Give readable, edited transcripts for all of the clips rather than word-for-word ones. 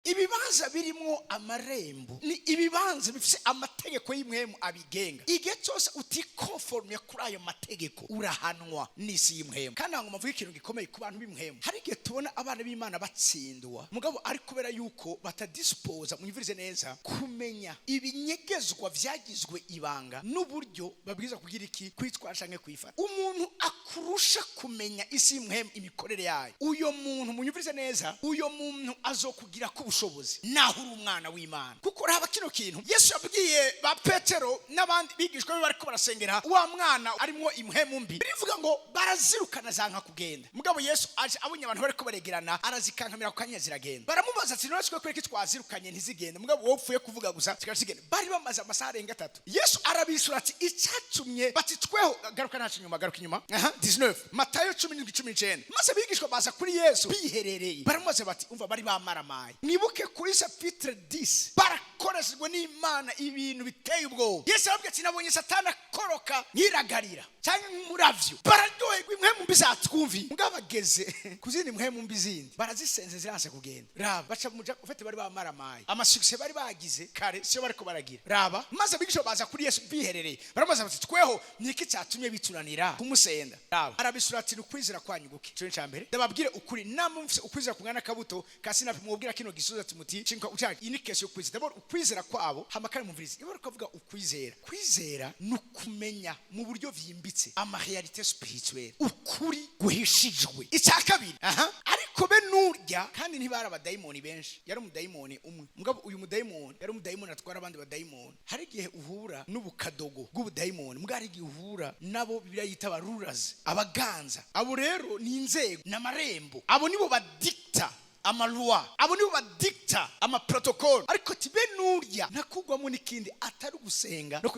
Ibibanza birimwo amarembo ni ibibanza bifite amategeko y'impwemu abigenga. Igihe cyose utikonformye kuri ayo mategeko, urahanwa n'isi y'impwemu. Kandi ntabwo mvuga ikintu gikomeye ku bantu b'impwemu. Hari igihe tubona abana b'Imana batsindwa, mugabo ari kubera yuko batadispoza, mwumvirize neza, kumenya ibinyegezwa vyagizwe ibanga n'uburyo babwiza kugira iki, kwitwara canke kwifata. Umuntu akurusha kumenya isi y'impwemu, imikorere yayo, uyo muntu, munyumvirize neza, uyo muntu azokugira ko ubushobozi naho uri umwana w'Imana. Kuko raba kino kintu Yesu yabwiye ba Petero n'abandi bigishwa be bariko barasengera wa mwana arimwo impwemu mbi. Birivuga ngo barazirukana, zanka kugenda. Mugabo Yesu aje abonye abantu bariko baregerana, arazikankamira ku kanya, ziragenda. Baramubaza ati: "None twe kwereka twazirukanye ntizigende, mugabo wowe upfuye kuvuga gusa zikaba zigenda?" Bari bamaze amasaha arenga 3. Yesu arabisura ati: "Icyatumye bati tweho." Garuka ntacu inyuma, garuka inyuma. Aha, 19, Matayo 17, 19. Maze abigishwa baza kuri Yesu biherereye, baramubaza bati, umva, bari bamaramaye. Mwibuke kuri chapitre 10, barakoreshejwe n'Imana ibintu biteye ubwoba. Yesu arababwira ati: "Nabonye Satani akoroka nkiragarira cyangwa nk'umuravyo." Bararyoherwa, impwemu mbi zatwumviye. Mugabo bageze ku zindi mpwemu mbi zindi, barazisenze, ziranse kugenda. Raba, baca muja ufite bari bamaramaye, ama succès bari bagize kare siyo bariko baragira. Raba, maze abigisha baza kuri Yesu biherereye, baramubaza bati: "Tweho ni iki cyatumye bitunanira kumusenda?" Raba, arabisura ati: "Ni ukwizera kwanyu guke." Ico ni ca mbere. Ndababwire ukuri, namwe mufise ukwizera kungana n'akabuto ka sinapi, mwubwira kino gisozi ati muti cinka ucyaje. Iyi ni question yo kwizera. D'abord ukwizera kwabo. Hama kandi mumvirize, iyo bariko bavuga ukwizera, kwizera ni ukumenya mu buryo byimbitse ama réalité spirituelle, ukuri guhishijwe. Icya kabiri, aha, ariko be nurya kandi ntibari abadayimoni benshi, yari umudayimoni umwe. Mugabo uyu mudayimoni yari umudayimoni atwara abandi badayimoni. Hari igihe uhura n'ubukadogo bw'ubudayimoni, mugabo hari igihe uhura nabo Bibiliya yita abarurazi, abaganza. Abo rero ni inzego n'amarembo, abo nibo badikta ama lois, abo nibo badikta ama protocole. Ariko ati be nurya ntakugwamo n'ikindi atari ugusenga no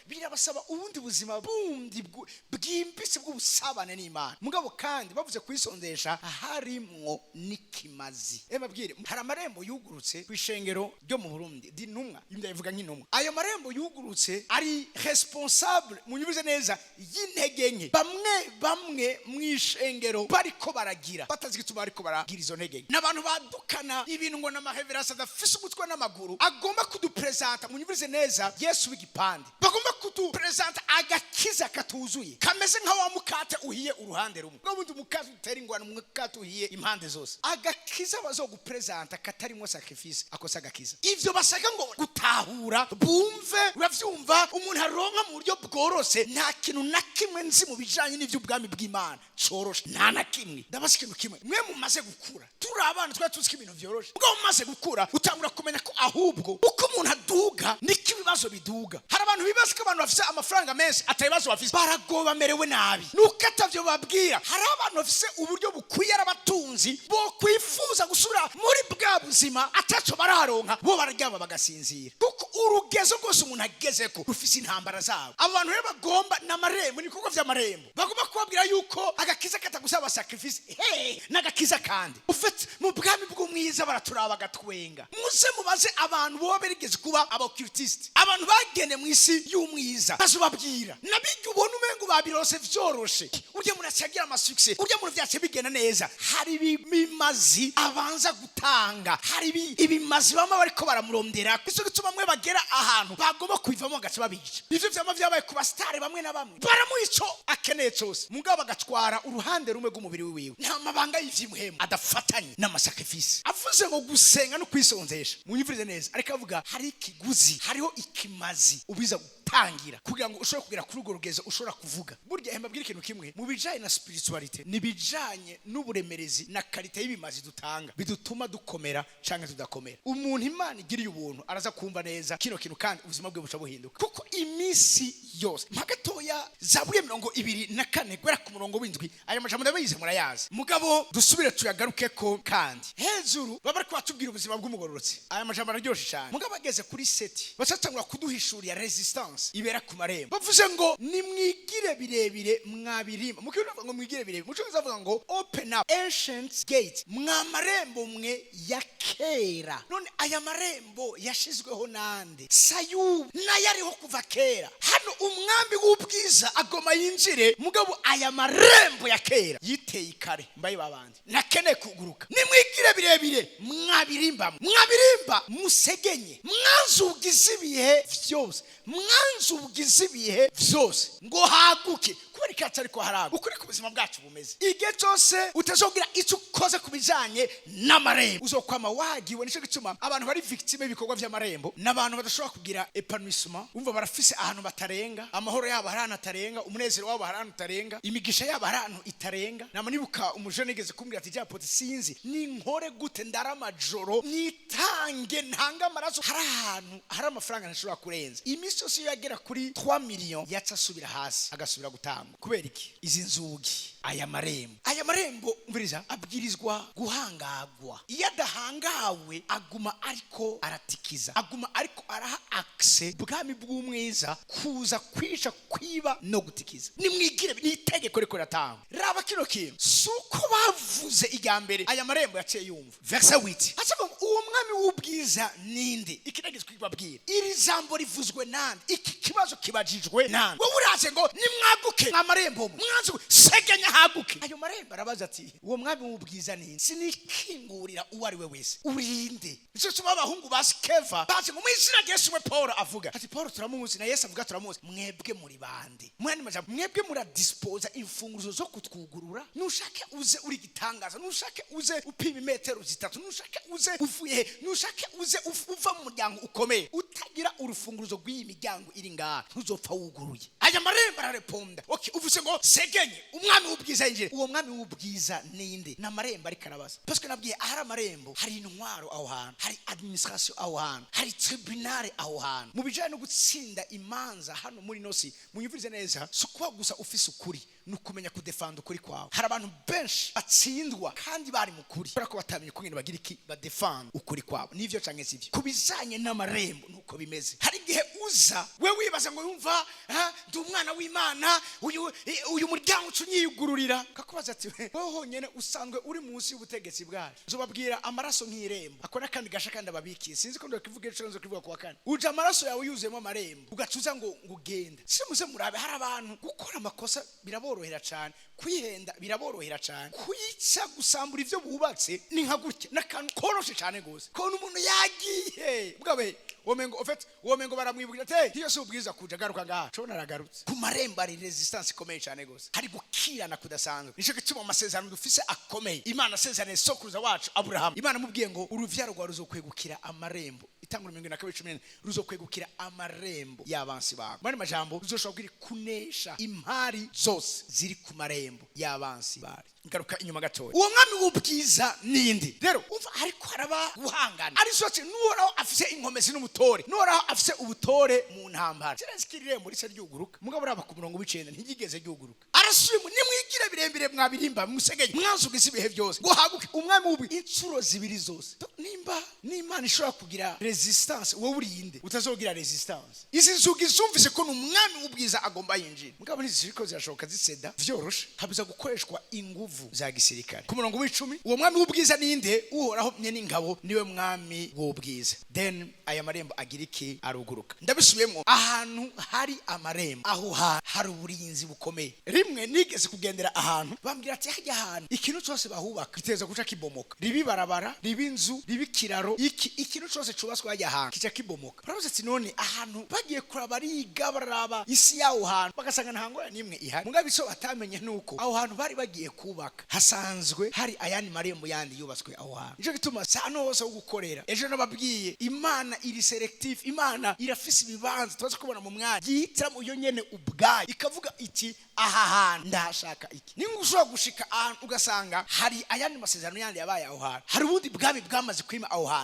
birabasaba ubundi buzima bundi bwimbitse bw'ubusabane n'Imana. Mugabo kandi bavuze kwisondesha, harimwo n'ikimazi. Babwire, hari amarembo yugurutse ku ishengero ryo mu Burundi di ntumwa, ndabivuga nk'intumwa. Ayo marembo yugurutse ari responsable, munyubize neza, y'intege nke bamwe bamwe mu ishengero bariko baragira, batazi igituma bariko baragira izo ntege nke. N'abantu badukana ibintu ngo n'ama révélations adafise umutwe n'amaguru, agomba kudupresenta, munyumvirize neza, Yesu w'igipande. Bagomba kudupresenta agakiza katuzuye, kameze nka wa mukate uhiye uruhande rumwe. Ubwo bundi umukate utera ingwano, umukate uhiye impande zose. Agakiza bazogupresenta katarimo sacrifice, akosa agakiza. Ivyo bashaka ngo gutahura, bumve, uravyumva, umuntu aronka mu buryo bworoshe. Nta kintu na kimwe nzi mu bijanye n'ivy'ubwami bw'Imana coroshe, nta na kimwe. Ndabaza ikintu kimwe: mwe mumaze gukura, turi abana twari tuzi ko ibintu vyoroshe. Ubwo mumaze gukura, utangura kumenya ko ahubwo uko umuntu aduga niko ibibazo biduga. Hari abantu bibaza ko abantu bafise amafaranga menshi atari ibibazo bafise, baragoba, bamerewe nabi, nuko atavyo babwira. Hari abantu bafise uburyo bukwiye, ari abatunzi, bo kwifuza gusubira muri bwa buzima ataco bararonka, bo bararyama bagasinzira, kuko urugezo rwose umuntu agezeko rufise intambara zabo. Abo bantu rero bagomba n'amarembo, n'ibikorwa vy'amarembo, bagomba kubabwira yuko agakiza katagusaba sacrifice. Hey, n'agakiza kandi ufite mu bwami bw'umwiza baraturaba bagatwenga. Muze mubaze abantu boba berigeze kuba aba occultistes, abantu bagende mu isi y'umwiza, bazobabwira. Nabirya ubona umengo babirose vyoroshe, urya muntu acagira ama succès, urya muntu vyace bigenda neza, hari ibimazi abanza gutanga, hari ibimazi bama bariko baramurondera. Ico gituma bamwe bagera ahantu bagomba kubivamo, bagaca babica. Ivyo vyama vyabaye ku basitari bamwe na bamwe, baramuha ico akeneye cose, mugabo bagatwara uruhande rumwe rw'umubiri wiwe. Nta mabanga y'ivy'imuhemu adafatanye n'ama sacrifice. Avuze ngo gusenga no kwisonzesha, munyumvirize neza, ariko avuga hari ikiguzi, hariho ikimazi ubiza gutangira kugira ngo ushobore kugera kuri urwo rugezo ushobora kuvuga. Burya mbabwire ikintu kimwe mu bijanye na spiritualité: ni bijanye n'uburemerezi na qualité y'ibimazi dutanga bidutuma dukomera canke tudakomera. Umuntu Imana igiriye ubuntu araza kumva neza kino kintu, kandi ubuzima bwe buca buhinduka. Kuko iminsi yose mpa gatoya Zaburi 24 guhera ku murongo w'7. Aya majambo ndabizi murayazi, mugabo dusubire tuyagarukeko. Kandi hejuru baba bariko batubwira ubuzima bw'umugororotsi. Aya majambo araryoshe cyane, mugabo ageze kuri 7, bacatangura kuduhishurira résistance. Résistance ibera ku marembo. Bavuze ngo nimwigire birebire mwabirimba. Mu Kirundi bavuga ngo mwigire birebire, mu Cyongereza bavuga ngo "Open up, ancient gate", mwa marembo mwe ya kera. None aya marembo yashizweho nande? Sayubu nayo ariho kuva kera. Hano umwami w'ubwiza agoma yinjire, mugabo aya marembo ya kera yiteye ikare mbaye babandi nakeneye kuguruka. Nimwigire birebire mwabirimba, mwabirimba musegenye, mwanzugi z'ibihe vyose, mwanzugi z'ibihe vyose, ngo haguke. Kubera iki hatariko haraguka? Ukuri ku buzima bwacu bumeze, igihe cyose utazogira icyo ukoze ku bijanye n'amarembo, uzokwama wagiwe. Nicyo gituma abantu bari victime y'ibikorwa vy'amarembo n'abantu badashobora kugira épanouissement. Umva, barafise ahantu batarenga, amahoro yabo hari ahantu atarenga, umunezero wabo hari ahantu utarenga, imigisha yabo hari ahantu itarenga. Nama nibuka umujene yigeze kumbwira ati: "Japote, sinzi ninkore gute, ndara amajoro, nitange, ntange amaraso, hari ahantu hari amafaranga ntashobora kurenza." Iminsi yose iyo yagera kuri 3 millions, yaca asubira hasi, agasubira gutanga. Kubera iki? Izi nzugi, aya marembo, aya marembo, umviriza, abwirizwa guhangagwa. Iyo adahangawe, aguma ariko aratikiza, aguma ariko araha accès bwami bw'umwiza kuza kwica, kwiba no gutikiza. Nimwigire, ni itegeko riko riratangwa. Raba kino kintu, si uko bavuze irya mbere, aya marembo yaciye yumva. Verset 8 hacavuga ngo: "Uwo mwami w'ubwiza ninde?" Iki nageze kubabwira, iri jambo rivuzwe nande? Iki kibazo kibajijwe nande? Wowe uraje ngo nimwaguke amarembo, mwanzu segenya haguke. Ayo marembo arabaza ati: "Uwo mwami w'ubwiza ninde? Sinikingurira uwo ari we wese, urinde." Nicyo gituma abahungu ba Sikeva baje ngo: "Mu izina rya Yesu." We Paul avuga ati: "Paul turamuzi, na Yesu avuga turamuzi, mwebwe muri bande?" Mwani majambo, mwebwe muradispoza imfunguzo zo kutwugurura? Nushake uze uri gitangaza, nushake uze upima imetero 3, nushake uze uvuye he, nushake uze uva mu muryango ukomeye, utagira urufunguzo rw'iyi miryango iri ngaha, ntuzopfa wuguruye. Aya marembo arareponda: "Okay, uvuze ngo segenye, umwami w'ubwiza yinjire. Uwo mwami w'ubwiza ninde?" Ni amarembo ariko arabaza, parce que nabwiye, ahari amarembo hari intwaro, aho hantu hari administration, aho hantu hari tribunal, aho hantu mu bijanye no gutsinda imanza. Hano muri nosi, munyumvirize neza, si ukuba gusa ufise ukuri, ni ukumenya kudefanda ukuri kwawe. Hari abantu benshi batsindwa kandi bari mu kuri, kubera ko batamenye ukungene bagira iki, badefanda ukuri kwabo. Nivyo canke sivyo? Ku bijanye n'amarembo nuko bimeze. Hari igihe uza we wibaza ngo yumva: "Ah, ndi umwana w'Imana, uyu muryango uca unyiyugururira." Kakubaza ati: "Wowe honyene usanzwe uri munsi y'ubutegetsi bwacu." Nzobabwira amaraso nk'irembo, ako n'akandi gasha kandi ababikiye, sinzi ko ndakivuga ejo, nzo kivuga kuwa kane. Uje amaraso yawe yuzuyemo amarembo, ugaca uza ngo ugende. Si muze murabe, hari abantu gukora amakosa biraborohera cyane, kwihenda biraborohera cyane, kuyica, gusambura ibyo bubatse ni nka gutya, n'akantu koroshe cyane gose. Kona umuntu yagiye bwabe, womengo en fait, womengo baramwibwira ati: "Hiyo si ubwiza kuja, garuka ngaha." Cobona aragarutse. Ku marembo hari résistance ikomeye cyane gose, hari gukirana kudasanzwe. Nico gituma amasezerano dufise akomeye. Imana asezeraniye sokuruza wacu Aburahamu, Imana amubwiye ngo uruvyaro rwawe ruzokwegukira amarembo, Itangura 22:14, ruzokwegukira amarembo y'abansi bawe. Mani majambo, ruzoshobora kugira kunesha impari zose ziri ku marembo y'abansi bari. Ngaruka inyuma gatoya, uwo mwami w'ubwiza ninde? Rero umva, ariko haraba guhangana, arisohotse n'Uhoraho afise inkomezi n'ubutore, n'Uhoraho afise ubutore mu ntambara. Kirazi ko irembo rica ryuguruka, mugabo uraba ku murongo w'9, ntiryigeze ryuguruka. Arasubira: "Nimwigire birembire mwabirimba musegeye, mwanzugize ibihe byose, ngo haguke umwami w'ubu." Inshuro zibiri zose. Nimba n'Imana ishobora kugira résistance, wowe urinde utazogira résistance? Izi nzugi zumvise ko ni umwami w'ubwiza agomba yinjira, mugabo ntiziriko zirashoboka, ziseda vyoroshe, habuza gukoreshwa inguvu za gisirikare. Ku murongo w'10: "Uwo mwami w'ubwiza ninde? Uhoraho nye n'ingabo niwe mwami w'ubwiza." Then aya marembo agira iki? Aruguruka. Ndabisubiyemo, ahantu hari amarembo, aho hantu hari uburinzi bukomeye. Rimwe nigeze kugendera ahantu, bambwira ati: "Hajya ahantu ikintu cyose bahubaka giteza guca kibomoka, riba ibarabara, riba inzu, riba ikiraro, iki ikintu cyose cubatswe hajya ahantu kica kibomoka." Baravuze ati: "None ahantu bagiye kuraba, bariga, bararaba isi y'aho hantu, bagasanga nta ngorane n'imwe ihari." Mugabo icyo batamenye nuko aho hantu bari bagiye kubaka hasanzwe hari ayandi marembo yandi yubatswe aho hantu. Nicyo gituma si ahantu hose ho gukorera. Ejo nababwiye, Imana iri sélective, Imana irafise ibibanza tubaze kubona mu mwanya yihitiramo iyo nyene ubwayo, ikavuga iti: "Aha hantu ndahashaka iki." Ninga ushobora gushika ahantu ugasanga hari ayandi masezerano yandi yabaye aho hantu, hari ubundi bwami bwamaze kwima aho hantu.